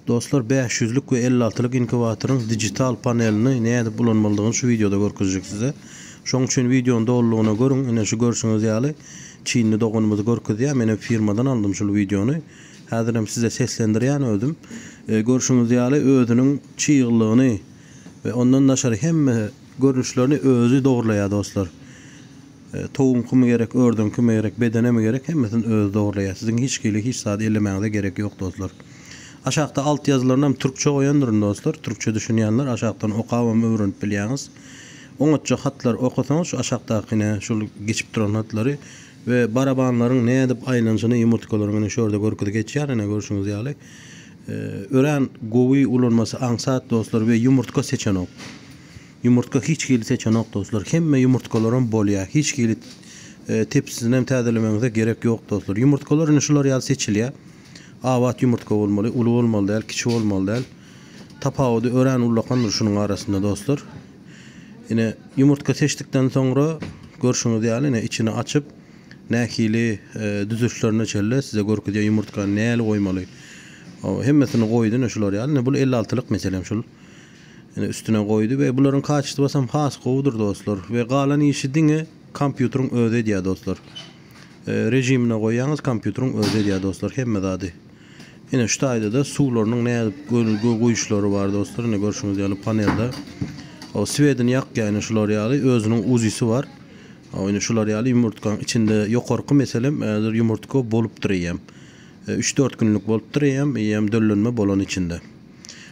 Dostlar 500-lük we 56-lyk inkubatoryň digital panelini nädip ulanmalydygyny şu wideoda görkezjek size. Şoň üçin wideony dolulygyna görüň. Ine şu görşüňiz ýaly Çinli doganymyz görkezýär. Menem firmadan aldym şul wideony. Häzirem size seslendirýän özüm. Görşüňiz ýaly özüniň çyglygyny we ondan daşary hemme görnüşlerini özi dogurlaýar dostlar. Towugyňkymy gerek, ördegiňkimi gerek, bedenemi gerek hemmesini özi dogurlaýar. Siziň hiç hili hiç zat ellemäňize gerek ýok dostlar. Aşakda alt ýazylarynam türkçe goýandyryn dostlar. Türkçe düşünýänler aşakdan okabam öwrenip bilýäňiz. Oňatja hatlary okasaňyz şu aşakdaky ine şul geçip duran hatlary we barabanlaryň nädip aýlanyşyny ýumurtgalaryň ine şu ýerde görkezip geçýär ine görşüňiz ýaly. Örän gowy ulanmasy aňsat dostlar we ýumurtga seçenok. Ýumurtga hiç hili seçenok dostlar. Hemme ýumurtgalaram bolýar. Hiç hili tepsisinem täzelemegiňize gerek ýok dostlar. Ýumurtgalar ine şular ýaly seçilýär. Abat ýumurtga bolmaly, uly bolmaly däl, kiçi bolmaly däl. Tapawudy örän ullakandyr şunuň arasynda dostlar. Ine ýumurtga seçdikden soňra görşüňiz ýaly ine içini açyp nähili düzüşlerine çenli size görkezýär ýumurtgany nähili goýmaly. Hemmesini goýdy ine şular ýaly. Ine bul 56lyk meselem şul. Ine üstüne goýdy we bularyň kaçestwasam has gowudyr dostlar we galan işi diňe kompýuteriň özi edýär dostlar. Režimine goýýaňyz kompýuteriň özi edýär dostlar hemme zady. Ine şu taýda-da suwlarynyň nädip guýuşlary bar dostlar ine görşüňiz ýaly panelde. O swedini ýakýar ine şular ýaly özüniň uzisi bar. O ine şular ýaly ýumurtgaň içinde ýokarky meselem häzir ýumurtga bolupdyr eýýäm. 3-4 günlük bolupdyr eýýäm eýýäm döllenme bolan içinde.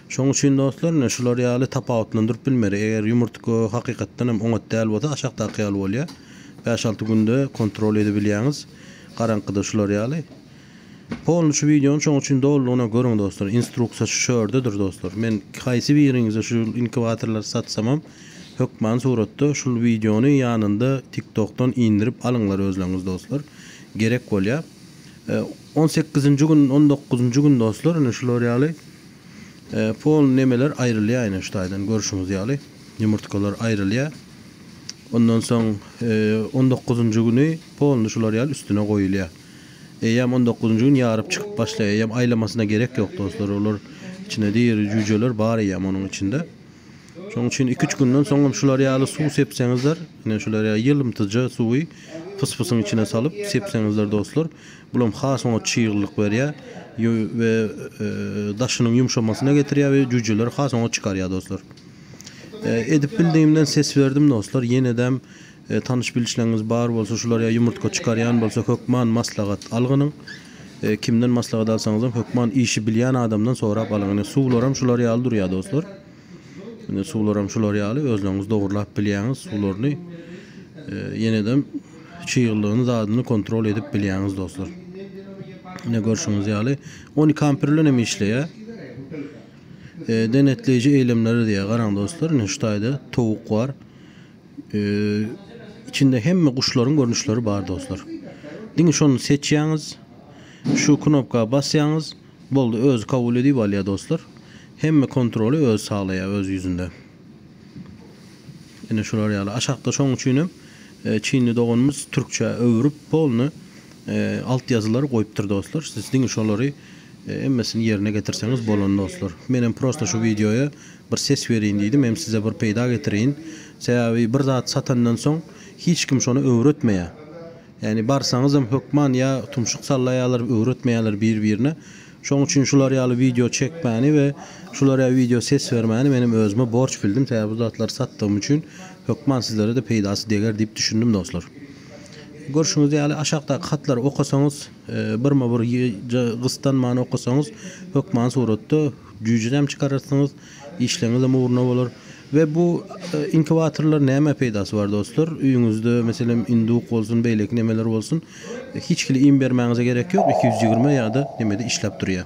Şoň üçin dostlar ine şular ýaly tapawutlandyryp bilmeli. Eger ýumurtga hakykatdan hem oňat däl bolsa aşakdaky ýaly bolýar. 5-6 günde kontrol edebilýäňiz. Garaňkyda şular ýaly. Polny şu wideony şoň üçin dolulygyna görüň dostlar. Instruksiýa şu şördedir dostlar. Men haýsy biriňize şu inkubatorlary satsamam hökman suratda şul wideony ýanynda TikTokdan indirip alyňlar özleriňiz dostlar. Gerek bolýar. On sekizinji gün, on dokuzynjy gün dostlar, ine şular ýaly pol nemeler aýrylýar ine şu taýdan görşüňiz ýaly ýumurtgalar aýrylýar. Ondan soň on dokuzynjy güni polny şular ýaly üstüne goýulýar. Eýýäm on dokuzynjy gün ýaryp çykyp başlaýar. Eýýäm aýlamasyna gerek ýok dostlar. Olar içinde diri jüýjeler bar eýýäm onuň içinde. Şonuň üçin iki-üç günden soňam şular ýaly suw sepseňizler, ine şular ýaly ýylymtyja suwy pys-pysyň içine salyp sepseňizler dostlar, bulam has oňa çyglylyk berýär we daşynyň ýumşamasyna getirýär we jüýjeleri has oňa çykarýar dostlar. Edip bildigimden ses berdim dostlar. Ýenedem tanyş bilişleriňiz bar bolsa şular ýaly ýumurtga çykarýan bolsa hökman maslahat algynyň. Kimden maslahat alsaňyzam hökman işi bilýän adamdan sorap alyň. Ine suwlaram şular ýaly durýar dostlar. Ine suwlaram şular ýaly özleriňiz dogurlap bilýäňiz suwlaryny. Ýenedem çyglygyny zadyny kontrol edip bilýäňiz dostlar. Ine görşüňiz ýaly 12 amper bilen hem işleýär. Denetleýji eýlemleri diýýär. Garaň dostlar ine şu taýda towuk bar. Içinde hemme guşlaryň görnüşleri bar dostlar. Diňe şony seçýäňiz. Şu knopka basýaňyz. Boldy özi kabul edip alýar dostlar. Hemme kontroly özi saglaýar öz ýüzünde. Ine şular ýaly. Aşakda şoň üçin hem çinli doganymyz türkçä öwrüp polny alt ýazylary goýupdyr dostlar. Siz diňe şolary hemmesini ýerine getirseňiz bolany dostlar. Menem prosta şu wideoýa Bir ses bereýin diýdim hem size bir peýda getireýin. Sebäbi bir zat satandan soň hiç kim şony öwretmeýär. Ýagny barsaňyzam hökman ýa tumşuk sallaýarlar öwretmeýärler bir birine. Şoň üçin şular ýaly wideo çekmäni we şular ýaly wideo ses bermäni menem özüme borç bildim. Sebäbi bu zatlary satdygym üçin hökman sizlere-de peýdasy deger diýip düşündim dostlar. Görşüňiz ýaly aşakdaky hatlary okasaňyz birme-bir gysdanman okasaňyz hökman suratda Jüýjenem çykararsyňyz, işleriňizem ugruna bolar. We bu inkubatorlar nämä peýdasy bar dostlar? Öýüňizde meselem induk bolsun, beýleki nemeler bolsun, hiç hili iým bermäňize gerek ýok, 220 ýa-da nemede işläp durýar.